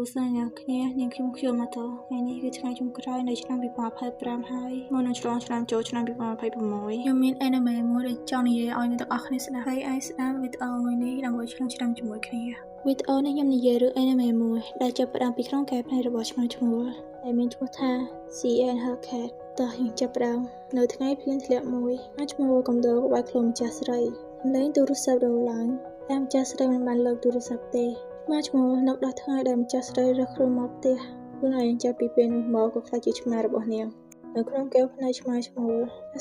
សួស្តីអ្នកគ្នានាងខ្ញុំខ្យល់មកតថ្ងៃនេះគឺថ្ងៃចុងក្រោយនៃឆ្នាំ2025ហើយមុននឹងឆ្លងឆ្នាំចូលឆ្នាំ2026ខ្ញុំមាន anime មួយដែលចង់និយាយឲ្យអ្នកទាំងអស់គ្នាស្ដាប់ហើយអាចស្ដាប់វីដេអូមួយនេះដើម្បីឆ្លងឆ្នាំជាមួយគ្នាវីដេអូនេះខ្ញុំនិយាយរឿង anime មួយដែលចាប់ផ្ដើមពីក្នុងកែភ្នែករបស់ឆ្មាឈ្មោលដែលមានឈ្មោះថា She and Her Cat តោះយើងចាប់ផ្ដើមនៅថ្ងៃភ្លៀងធ្លាក់មួយឆ្មាឈ្មោលកំដរក្បែរខ្លួនម្ចាស់ស្រីសំឡេងទូរស័ព្ទរឡើងតែម្ចាស់ស្រីមិនបានលើកទូរស័ព្ទទេឆ្មាឈ្មោលនឹកដល់ថ្ងៃដែលម្ចាស់ស្រីរើសខ្លួនមកផ្ទះខ្លួនឯងចាប់ពីពេលនោះមកក៏ក្លាយជាឆ្មារបស់នាងនៅក្នុងកែវភ្នែកឆ្មាឈ្មោល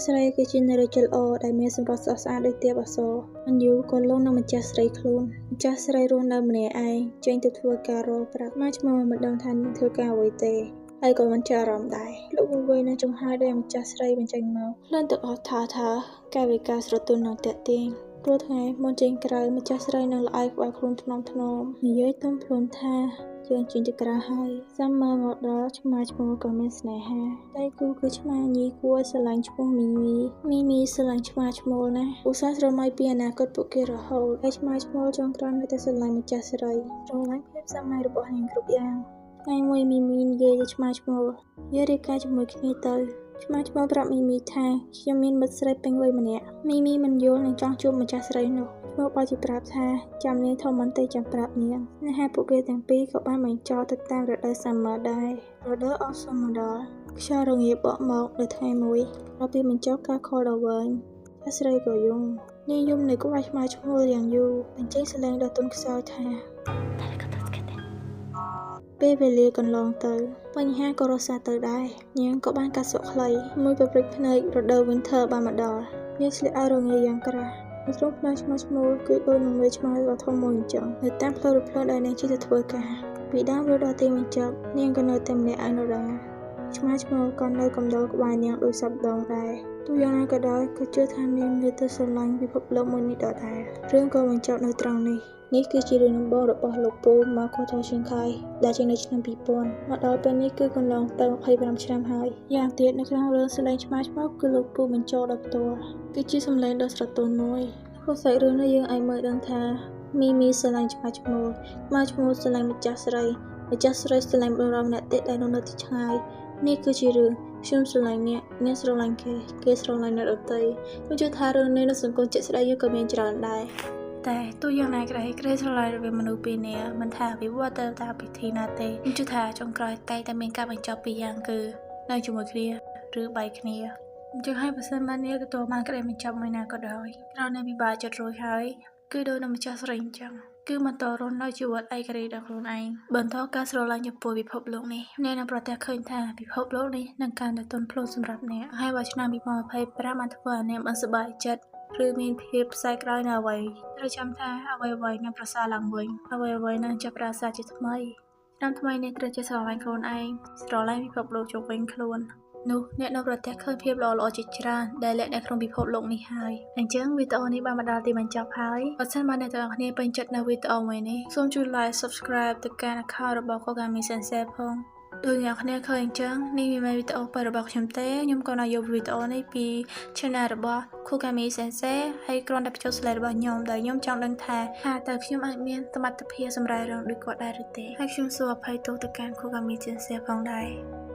ស្រីគឺជានារីចិត្តល្អដែលមានសម្រស់ស្រស់ស្អាតដូចទេពអប្សរមិនយូរក៏លងនឹងម្ចាស់ស្រីខ្លួនម្ចាស់ស្រីរស់នៅម្នាក់ឯងចេញទៅធ្វើការរកប្រាក់ឆ្មាឈ្មោលមិនដឹងថានាងធ្វើការអ្វីទេហើយក៏មិនចាប់អារម្មណ៍ដែរលោកវង្វេងនឹងចំហាយដែលម្ចាស់ស្រីបញ្ចេញមកក្លិនទឹកអស់ថាថាកាយវិការស្រទន់និងតាក់ទាញរាល់ថ្ងៃមុនចេញក្រៅម្ចាស់ស្រីនឹងល្អឯក្បែរខ្លួនថ្នមថ្នមនិយាយទំភ្លុនថាយើងចេញទៅក្រៅហើយសាំមើមកដល់ឆ្មាឈ្មោះក៏មានស្នេហាតែគូគឺឆ្មាញីគួរឲ្យស្រឡាញ់ឈ្មោះមីមីមីមីស្រឡាញ់ឆ្មាឈ្មោលណាស់ឧស្សាហ៍ស្រមៃពីអនាគតពួកគេរហូតហើយឆ្មាឈ្មោលចុងក្រោយនៅតែស្រឡាញ់ម្ចាស់ស្រីស្រឡាញ់ភាពសាមញ្ញរបស់នាងគ្រប់យ៉ាងថ្ងៃមួយមីមីនិយាយទៅឆ្មាឈ្មោលយើងរៀបការជាមួយគ្នាទៅឆ្មាឈ្មោលប្រាប់មីមីថាខ្ញុំមានមិត្តស្រីពេញវ័យម្នាក់មីមីមិនយល់នឹងចង់ជួបម្ចាស់ស្រីនោះឈ្មោះបើជាប្រាប់ថាចាំនាងធំបន្តិចចាំប្រាប់នាងស្នេហាពួកគេទាំងពីរក៏បានបញ្ចប់ទៅតាមរដូវ Summer ដែររដូវអស់សុំមកដល់ខ្យល់រងាបក់មកនៅថ្ងៃមួយដល់ពេលបញ្ចប់ការខលដល់វិញចាស់ស្រីក៏យំនាងយំនៅក្បែរឆ្មាឈ្មោលយ៉ាងយូរបញ្ចេញសំឡេងដ៏ទន់ខ្សោយថាពេលវេលាកន្លងទៅបញ្ហាក៏រសាទៅដែរនាងក៏បានកាត់សក់ខ្លីមួយប្រព្រឹត្តភ្នែករដូវ Winter បានមកដល់នាងស្លៀកអាវរងាយ៉ាងក្រាស់នៅក្នុងផ្នែកឆ្មាឈ្មោលគឺដូចនឹងមេឆ្មាដ៏ធំមួយអញ្ចឹងនៅតាមផ្លូវរថភ្លើងដែលនាងជិះទៅធ្វើការពីដើមរហូតដល់ទីបញ្ចប់នាងក៏នៅតែម្នាក់ឯងដដែលឆ្មាឈ្មោលក៏នៅកំដរក្បែរនាងដូចសព្វដងដែរទោះយ៉ាងណាក៏ដោយក៏ជឿថានាងនៅតែស្រឡាញ់ពិភពលោកមួយនេះដដែលរឿងក៏បញ្ចប់នៅត្រង់នេះនេះគឺជារឿងដំបូងរបស់លោកពូ Makoto Shinkai ដែលចេញនៅឆ្នាំ2000មកដល់ពេលនេះគឺកន្លងទៅ25ឆ្នាំហើយយ៉ាងទៀតនៅក្នុងរឿងសំឡេងឆ្មាឈ្មោលគឺលោកពូបញ្ចូលដោយផ្ទាល់គឺជាសំឡេងដ៏ស្រទន់មួយក្នុងសាច់រឿងនេះយើងអាចមើលដឹងថាមីមីស្រឡាញ់ឆ្មាឈ្មោលឆ្មាឈ្មោលស្រឡាញ់ម្ចាស់ស្រីម្ចាស់ស្រីស្រឡាញ់បុរសម្នាក់ទៀតដែលនៅទីឆ្ងាយនេះគឺជារឿងខ្ញុំស្រឡាញ់អ្នកអ្នកស្រឡាញ់គេគេស្រឡាញ់អ្នកដទៃខ្ញុំជឿថារឿងនេះនៅសង្គមជាក់ស្ដែងយើងក៏មានច្រើនដែរតែទោះយ៉ាងណាក្តីក្តីស្រឡាញ់រវាងមនុស្សពីរនាក់មិនថាវិវត្តទៅតាមពិធីណាទេខ្ញុំជឿថាចុងក្រោយតែងតែមានការបញ្ចប់ពីរយ៉ាងគឺនៅជាមួយគ្នាឬបែកគ្នាអញ្ចឹងហើយបើសិនបាននាងទទួលបានក្តីបញ្ចប់មួយណាក៏ដោយក្រោយនៃពិបាកចិត្តរួចហើយគឺដូចនឹងម្ចាស់ស្រីអញ្ចឹងគឺបន្តរស់នៅជីវិតឯករាជ្យដល់ខ្លួនឯងបន្តការស្រឡាញ់ចំពោះពិភពលោកនេះអ្នកនឹងប្រទះឃើញថាពិភពលោកនេះនឹងកាន់តែទន់ភ្លន់សម្រាប់អ្នកហើយបើឆ្នាំ2025បានធ្វើឲ្យអ្នកមិនសប្បាយចិត្តឬមានភាពផ្សាយក្រោយនៅអ្វីត្រូវចាំថាអ្វីៗនឹងប្រសើរឡើងវិញអ្វីៗនឹងចាប់ផ្ដើមសារជាថ្មីឆ្នាំថ្មីនេះត្រូវចេះស្រឡាញ់ខ្លួនឯងស្រឡាញ់ពិភពលោកជុំវិញខ្លួននោះអ្នកនៅប្រទះឃើញភាពល្អៗជាច្រើនដែលលាក់នៅក្នុងពិភពលោកនេះហើយអញ្ចឹងវីដេអូនេះបានមកដល់ទីបញ្ចប់ហើយបើសិនបើអ្នកទាំងអស់គ្នាពេញចិត្តនៅវីដេអូមួយនេះសូមជួយ like subscribe ទៅកាន់ account របស់ Kogami Sensei ផងដូចអ្នកគ្នាឃើញអញ្ចឹងនេះមិនមែនវីដេអូពិតរបស់ខ្ញុំទេខ្ញុំក៏យកវីដេអូនេះពី channel របស់ Kogami Sensei ហើយគ្រាន់តែបញ្ចូលសំឡេងរបស់ខ្ញុំដែលខ្ញុំចង់ដឹងថាតើខ្ញុំអាចមានសមត្ថភាពសម្រាយរឿងដូចគាត់ដែរឬទេហើយខ្ញុំសូមអភ័យទោសទៅកាន់ Kogami Sensei ផងដែរ។